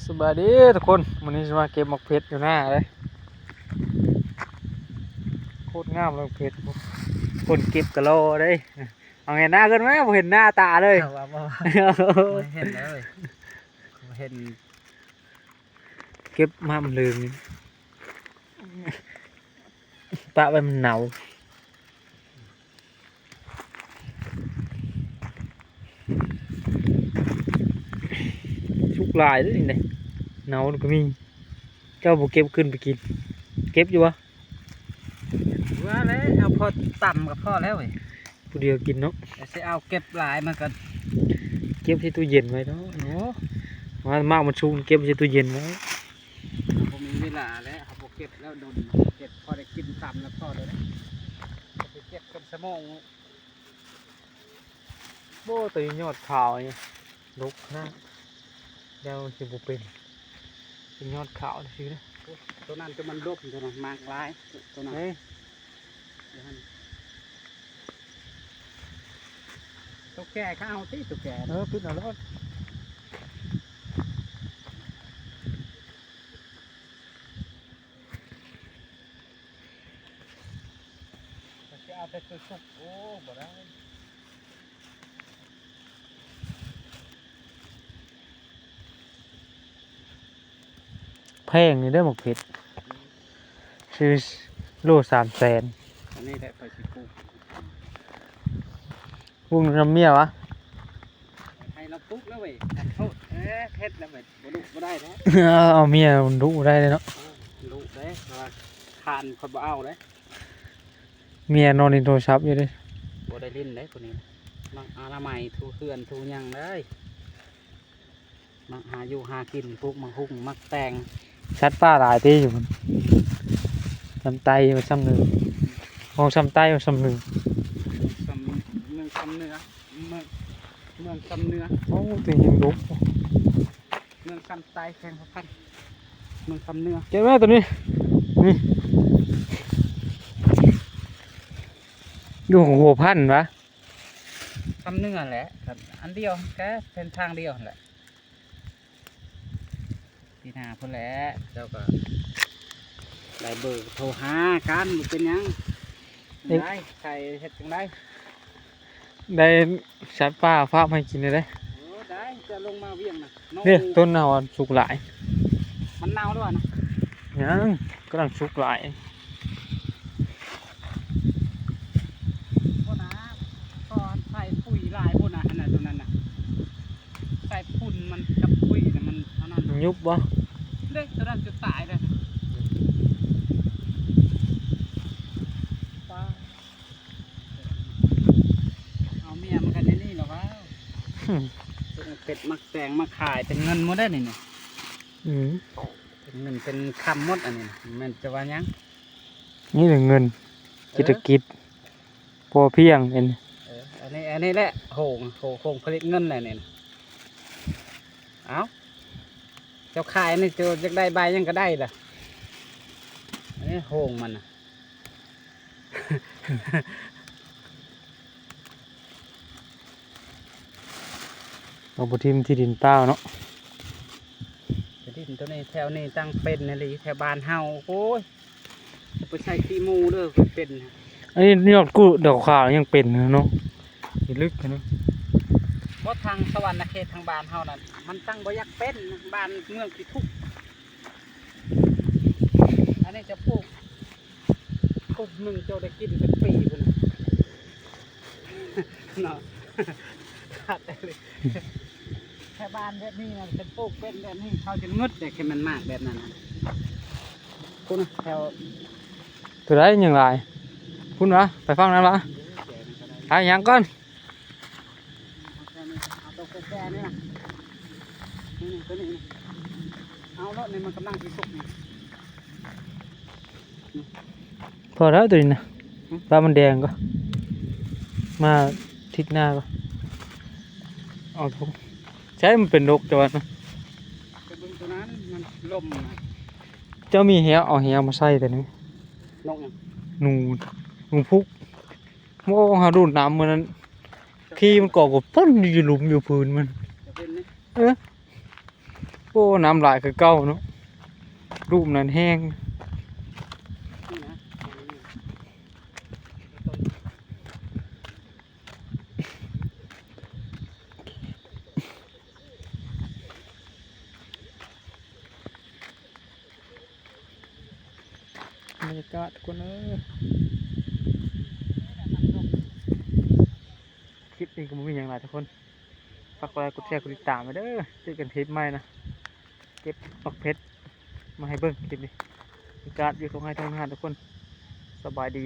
ສະບາຍດີທຸກຄົນ, ມື້ນີ້ຊິມາເກັບໝາກເຜັດຢູ່ໜ້າເດ້. ໂຄດງາມເລີຍໝາກເຜັດ, ຄົນເກັບກໍຫຼໍ່ເດ້. ເອົາແຫນ້າຂຶ້ນມາ, ບໍ່ເຫັນໜ້າຕາເລີຍ. ເອົາ ເອົາ ບໍ່ເຫັນເລີຍ, ບໍ່ເຫັນ. ເກັບມາມັນເລີງນີ້ ປະໄວ້ມັນເນົ່າ. ສຸກຫຼາຍເດ້ນີ້ເດ້, ເນົ່າກໍມີ. ເຈົ້າບໍ່ເກັບຂຶ້ນໄປກິນ? ເກັບຢູ່ບໍ່? ວ່າແລ້ວ ເອົາພໍຕຳກໍພໍແລ້ວເວີຍ. ຜູ້ດຽວກິນເນາະ. ແຕ່ຊິເອົາເກັບຫຼາຍມັນກໍ ເກັບໃສ່ຕູ້ເຢັນໄວ້ເນາະ. ໂອ້ ມາ ມາມັນສຸກເກັບໃສ່ຕູ້ເຢັນໄວ້. ບໍ່ມີເວລາແລ້ວ, ເຮົາບໍ່ເກັບແລ້ວດົນ, ເກັບພໍໄດ້ກິນຕຳແລ້ວພໍແລ້ວ. ຈະໄປເກັບເປັນຊົ່ວໂມງ. ໂອ້ ໂຕນີ້ຍອດຂາວນີ້ ດົກຂະໜາດ, ແລ້ວຊິບໍ່ເປັນ, ເປັນຍອດຂາວຊື່ເດ້. ໂອ້ ໂຕນັ້ນຈະມັນດົກ, ໂຕນັ້ນໝາກຫຼາຍ, ໂຕນັ້ນ. ເອີ ໂຕແກ່ກໍເອົາຕິ, ໂຕແກ່. ເອີ ປິດເອົາໂລດ. ກໍຊິເອົາແຕ່ໂຕສຸກ. ໂອ້ ບໍ່ໄດ້. ແພງນີ້ເດີໝາກເຜັດ, ຊື້ໂລສາມແສນ. ອັນນີ້ແຫຼະຂ້ອຍຊິປູກ, ປູກນຳເມຍວະ. ໃຫ້ລາວປູກແລ້ວເວີຍ, ຂໍໂທດ. ເອີ ເຮັດແລ້ວເວີຍ, ບໍ່ດຸບໍ່ໄດ້ແລ້ວ. ເອົາເມຍດຸໄດ້ເລີຍເນາະ. ເອີ ດຸເດ້, ເພາະວ່າທານຂ້ອຍບໍ່ເອົາເດ້. ເມຍນອນຫຼິ້ນໂທລະສັບຢູ່ເດ້. ບໍ່ໄດ້ຫຼິ້ນເດ້ຜູ້ນີ້, ມັກອະນາໄມ ຖູເຮືອນຖູຫຍັງເດ້. ມັກຫາຢູ່ຫາກິນ, ປູກໝາກຫຸ່ງ ໝາກແຕງ. ສັດປ່າຫຼາຍຕິຢູ່ພຸ້ນ, ຊຳໄຕວ່າຊຳເໜືອ, ຫ້ອງຊຳໄຕວ່າຊຳເໜືອ, ຊຳ ເມືອງຊຳເໜືອ, ເມືອງ ເມືອງຊຳເໜືອ. ໂອ້ ຕົວໃຫຍ່ດົກ. ເມືອງຊຳໃຕ້ ແຂວງຫົວພັນ, ເມືອງຊຳເໜືອ. ເກັບໄວ້ຕົວນີ້, ນີ້ ຢູ່ຫົວພັນຫວາ? ຊຳເໜືອແຫຼະ, ອັນດຽວກັນ ເສັ້ນທາງດຽວຫັ້ນແຫຼະ. ປີໜ້າພຸ້ນແຫຼະ ເຈົ້າກໍໄດ້ເບີໂທຫາກັນ, ບໍ່ເປັນຫຍັງ. ເອີ ໄດ້ ໃສ່ເຮັດຈັ່ງໃດ? ໄດ້ສັດປ່າຟາກໃຫ້ກິນເດ້. ໂອ້ ໄດ້ ຈະລົງມາວຽງນະ. ນີ້ ຕົ້ນເຮົາສຸກຫຼາຍ. ມັນເນົ່າແລ້ວນະ? ຍັງ ກຳລັງສຸກຫຼາຍ. ບໍ່ນະ ກໍໃສ່ປຸ໋ຍຫຼາຍພຸ້ນນະ, ອັນນັ້ນ ຕົວນັ້ນນະ. ໃສ່ຝຸ່ນມັນກັບປຸ໋ຍນະ ມັນອັນນັ້ນ ມັນຍຸບບໍ່? ເດ້ ຕົວນັ້ນຈົນຕາຍເດ້. ປ້າ ເອົາເມຍມັນກັນໃນນີ້ລະວ່າ. ເປັດມັກແຕງມາຂາຍເປັນເງິນໝົດເດ້ນີ້ນະ. ອືມ ເປັນເງິນເປັນຄຳໝົດອັນນີ້ນະ, ແມ່ນຈະວ່າຫຍັງ. ນີ້ແຫຼະເງິນ ເອີ ເສດຖະກິດ ພໍພຽງເປັນ. ເອີ ອັນນີ້ ອັນນີ້ແຫຼະໂຮງ ໂຮງ ໂຮງຜະລິດເງິນແຫຼະນີ້ນະ. ເອົ້າ ເຈົ້າຂາຍນີ້ ເຈົ້າຢາກໄດ້ໃບຫຍັງກໍໄດ້ລະ. ອັນນີ້ໂຮງມັນນະ. ເຮົາບໍ່ຖິ້ມທີ່ດິນເປົ່າເນາະ. ທີ່ດິນໂຕນີ້ ແຖວນີ້ຕັ້ງເປັນອີ່ຫຼີ ແຖວບ້ານເຮົາ. ໂອ້ຍ ໄປໃສ່ຂີ້ໝູເດີ ເປັນ. ອັນນີ້ຍອດກຸດອກຂາວຍັງເປັນເນາະ, ນີ້ລຶກເນາະ. ບໍ່ ທາງສະຫວັນນະເຂດ ທາງບ້ານເຮົານັ້ນ ມັນຕັ້ງບໍ່ຢາກເປັນ, ບ້ານເມືອງຂີ້ທຸກ. ອັນນີ້ຈະປູກ ຄົນໜຶ່ງເຈົ້າໄດ້ກິນເປັນປີພຸ້ນນະ ເນາະ. ຄັກອີ່ຫຼີ ແຖວບ້ານແບບນີ້ນະ ຄັນປູກເປັນແບບນີ້ ເຂົາຈະງຶດເດ້ ຄັນມັນມາກແບບນັ້ນນະ. ພຸ້ນນະ ແຖວ ຕົວໃດຍັງຫຼາຍ ພຸ້ນຫວາ? ໄປຝັ່ງນັ້ນຫວາ? ຫາຫຍັງກ່ອນ? ເອົາໂຕແກ່ໆນີ້ນະ ນີ້ໆ ຕົວນີ້ນະ. ເອົາໂລດນີ້ ມັນກຳລັງຊິສຸກນີ້. ພໍແລ້ວຕົວນີ້ນະ. ຫຶ? ປະມັນແດງກ່ອນ ມາທິດໜ້າກ່ອນ. ເອົາ ໃຊ້ມັນເປັນນົກແຕ່ວ່ານະ. ໄປເບິ່ງຕົວນັ້ນ ມັນລົມນະ. ເຈົ້າມີແຮ້ວ ເອົາແຮ້ວມາໃສ່ຕົວນີ້. ນົກຫຍັງ? ໜູ ໜູພຸກ. ໂອ້ ເຮົາດູດນ້ຳມື້ນັ້ນ ຂີ້ມັນເກາະກັບພົ້ນຢູ່ ຢູ່ຫຼຸມຢູ່ພື້ນມັນ. ຈະເປັນນີ້? ເອີ. ໂອ້ ນ້ຳຫຼາຍຄືເກົ່າເນາະ ລຸ່ມນັ້ນແຮງ. ບັນຍາກາດທຸກຄົນເອີຍ. ຄລິບນີ້ກໍບໍ່ມີຫຍັງຫຼາຍທຸກຄົນ ຝາກກົດໄລກົດແຊກົດຕິດຕາມໄວ້ເດີ. ເຈີກັນຄລິບໃໝ່ນະ ເກັບໝາກເຜັດມາໃຫ້ເບິ່ງ. ຄລິບນີ້ບັນຍາກາດຢູ່ທົ່ງໄຮ່ທົ່ງນາທຸກຄົນ. ສະບາຍດີ.